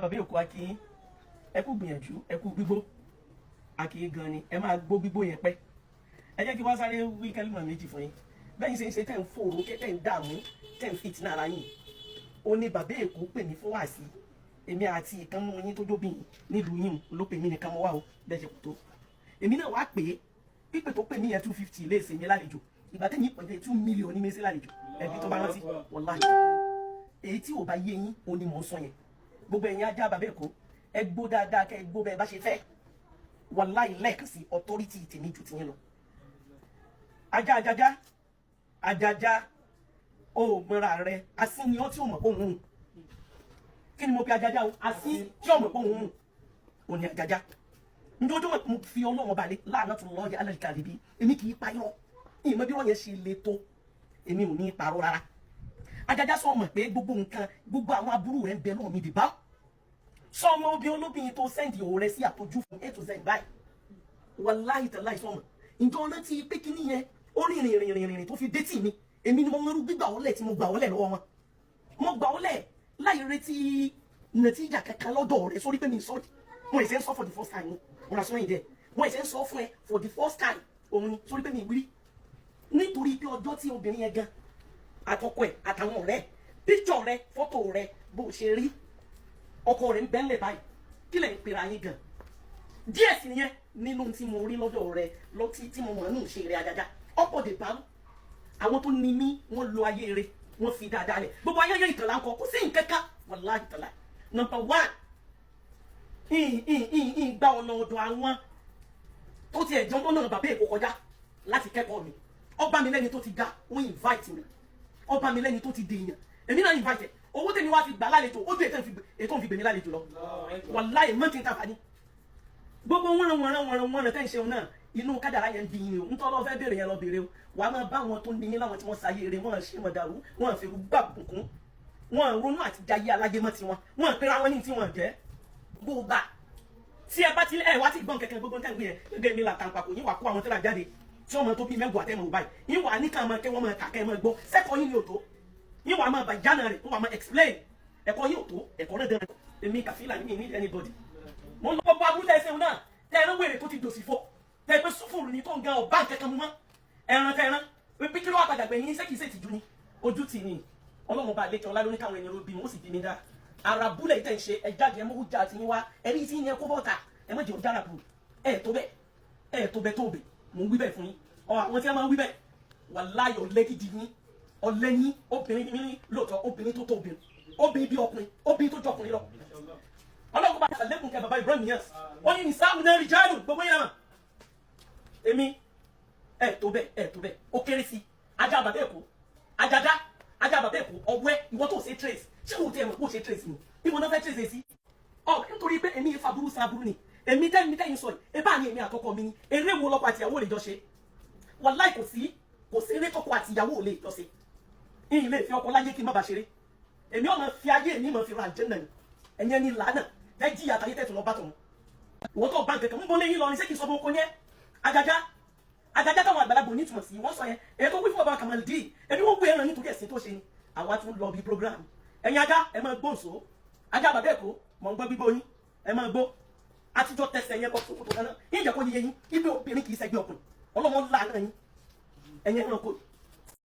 Bàbá Èkó, akíyín, ẹ kú gbìyànjú, ẹ kú gbígbó, akíyín gan ni. Ẹ máa gbó gbígbó yẹn pẹ́. Ẹ jẹ́ kí wọ́n sáré wí kẹ́límọ̀ méjì fún yín. Bẹ́ẹ̀ ṣe ń ṣe tẹ̀ ń fòrò, tẹ̀ ń dààmú, tẹ̀ ń fìtínà ara yín, ó ní bàbá Èkó pè mí fún wàásí. Èmi àti ìkànnì yín tó jóbìn nílùú yín ló pè mí nìkan mọ́ wá o. Bẹ́ẹ̀ ṣe kò tó, èmi náà wá pè é. Pípè tó pè mí yẹn, 250 lè ṣe mí lálejò. Ìgbà tẹ́yìn pè é, 2 million ní mi sí lálejò. Ẹbí tó bá rántí, wàláhì, èyí tí ò bá yé yín, òun ni mò ń sọ yẹn. Gbogbo ẹ̀yin ajá bàbá Èkó, ẹ gbó dáadáa, kẹ́ ẹ gbó bẹ́ẹ̀ bá ṣe fẹ́. Wàláhì, lẹ́ẹ̀kan sí, authority tèmi ju tiyín lọ. Ajá, ajájá, ajájá, ó mọ́ra rẹ. Asín ni ọ́ tí ò mọ̀ pé òun hùn. Kí ni mo pe ajájá o? Asín tí ò mọ̀ pé òun hùn òun ni ajájá. Njojúmọ̀ mo fi Ọlọ́run balẹ̀ láàánú tó lọ́ọ́ alẹ́ kàlíbi. Èmi kì í pa irọ́, ìmọ̀ bí wọ́n yẹn ṣe le tó, èmi ò ní parọ́ rárá. Ajájá, sọ mọ̀ pé gbogbo nǹkan, gbogbo àwọn aburú rẹ̀ ń bẹ lọ́wọ́ mi dìbà. Sọ ọmọ obìnrin olóbìnrin tó send òun rẹ sí àtọ́jú fún A to Z báyìí, wàláhì tàláhì, sọmọ ǹjọ́ rántí pé kíní yẹn ó rìn rìn rìn rìn rìn tó fi dé tì mí? Èmi ni mo ń rú gbígbà wọlé tí mo gbà wọlé lọ́wọ́ wọn. Mo gbà wọlé láì retí nàtíjà kankan lọ́dọ̀ rẹ̀. Sórí pé mi sọ, mo ìṣe ń sọ for the first time, mo rà sọ́yìn dẹ̀, mo ìṣe ń sọ fún ẹ for the first time òun ni. Sórí pé mi wírí nítorí pé ọjọ́ tí obìnrin yẹn gan àtọkọ ẹ̀ àtàwọn ọ̀rẹ́, píkṣọ̀ rẹ, fọ́tò rẹ, bó ṣe rí, ọkọ rẹ̀ ń bẹ́ńlẹ̀ báyìí, kí lẹ̀ ń pera yín gan? Díẹ̀ sí nìyẹn nínú tí mo rí lọ́dọ̀ rẹ lọ́tí tí mo mọ̀ nù ṣe rẹ. Ajaja ọ̀pọ̀ dè bá àwọn tó ní mí, wọ́n lo ayé rẹ, wọ́n fi dáadáa lẹ̀. Gbogbo ayẹyẹ ìtàn là ń kọ, kò sí nǹkan kan. Wàláhì tàlá, number one, ìgbà ọ̀nà ọ̀dọ̀ àwọn tó tiẹ̀ jọ́ lọ́nà bàbá Èkó kọjá láti kẹ́kọ̀ọ́ mi. Ọba mi lẹ́ni tó ti ga, wọ́n invite mi. Ọba mi lẹ́ni tó ti dèèyàn, èmi náà invite. Owó tèmi wá fi gbà lálejò, ó ju ètò ìfi gbèmí lálejò lọ. Wàláhì, mọ́tì ń tàfà ní gbogbo wọn wọn wọn wọn tẹ́ ń ṣeun náà. Inú kádàrá yẹn ń bí yín o. Ntọ́ lọ fẹ́ béèrè yẹn, lọ béèrè o. Wàá máa bá wọn tó ní yín láwọn tí wọ́n ṣayé eré wọn, ṣe wọn dàrú, wọn fi gbà bùkún, wọn ronú àti jayé aláyé mọ́ tiwọn, wọn pera wọn ní tí wọn jẹ́. Gbogbo tí ẹ bá ti ẹ wá ti gbọ́n kẹ̀kẹ́, gbogbo nǹkan gbé yẹn gẹ́gẹ́ mi là tàǹpàkò yín, wà kó àwọn tẹ́lá jáde tí wọ́n máa tó bí mẹ́wàá tẹ́ mọ̀ báyìí yín, wà ní ká máa kẹ́ wọ́n máa kà kẹ́ máa gbọ́. Sẹ́kọ̀ọ́ yín ni ò tó yín, wà máa bà jánà rẹ̀, wọ́n wà máa explain. Ẹ̀kọ́ yín ò tó ẹ̀kọ́ náà dẹ́rẹ́. Èmi kàfílà mi need anybody. Mo ń lọ gbogbo abúlé ẹsẹ̀ náà tẹ́ ẹran wèrè tó ti dòsì fọ́ tẹ́ pé sùfùrù ni tó ń gan ọba kankan mu mọ́ ẹran tẹ́ ẹran pé kí ló wà padà gbẹ̀yìn? Ṣé kìí ṣe ìtìjú ni? Ojú tì ní Ọlọ́run bá lékè ọlá lóní káwọn ènìyàn ló bí wọn, ó sì bí mi dá ara búlẹ̀ ìtẹ̀ ń ṣe. Ẹ jáde, ẹ mú jà tí yín wá, ẹ̀rí tí yín kó bọ́ta. Ẹ má jẹ́ òjára bù. Ẹ tó bẹ́ẹ̀, ẹ tó bẹ́ẹ̀, tó bẹ́ẹ̀. Mò ń wí bẹ́ẹ̀ fún yín. Ọ àwọn tí wọ́n máa ń wí bẹ́ẹ̀, wàláyé, ọ̀lẹ́ gidi yín, ọ̀lẹ́ yín. Obìnrin mi lóòótọ́, obìnrin tó tó obìnrin, obìnrin bí ọkùnrin, obìnrin tó jọ ọkùnrin lọ. Ọlọ́run bá ṣàlékún kẹ bàbá Ibrahim Niass, wọ́n ní nìsáàmù náà rí jáàlù gbogbo yẹn náà. Èmi ẹ tó bẹ́ẹ̀, ẹ tó bẹ́ẹ̀, ó kéré sí. Ajá bàbá Èkó, ajaja, ajá bàbá Èkó, ọwẹ́ ìwọ tó ṣe trace, ṣé wò ó tẹ ẹ mọ̀ kó ṣe trace ni bí mo náà fẹ́ trace sí ọ? Nítorí pé èmi fa burú sa burú ni. Èmi tẹ́yìn tẹ́yìn sọ yìí, ẹ bá ní èmi àkọ́kọ́ mi ni. Eré wo lọ́kọ àtìyàwó lè jọ ṣe? Wàláì, kò sí, kò sí eré tọkọ àtìyàwó lè jọ ṣe. Ìyìn lè fi ọkọ láyé kí n má ba ṣeré. Èmi ọmọ fi ayé mi mọ̀ fi ra àjẹ́ náà ni. Ẹ̀yẹn ni làánà tẹ́ jí àtàyè tẹ̀tù lọ bá tọ̀ ìwọ́n tó bá nǹkan kan ń bọ́ lẹ́yìn lọ ní. Ṣé kì í sọ fún ọkọ yẹn? Ajaja, ajaja, táwọn àgbàlagbà ò ní túmọ̀ sí wọ́n sọ yẹn. Èyí tó wí fún bàbá Kamaldeen, ẹbí wọ́n gbé ẹran nítorí ẹ̀sìn tó ṣe ni. Àwa tún lọ bí program. Ẹ̀yin ajá, ẹ máa gbóǹsó. Ajá bàbá Èkó, mọ̀ ń gbọ́ gbígbó yín, ẹ máa gbó. Àtijọ́ tẹsẹ̀ yẹn bọ́ sókòtò kan náà yín, jẹ́ kó yẹ yín ibi obìnrin kì í ṣẹgbẹ́ ọkùnrin. Ọlọ́mọ làánà yín, ẹ̀yin ẹranko.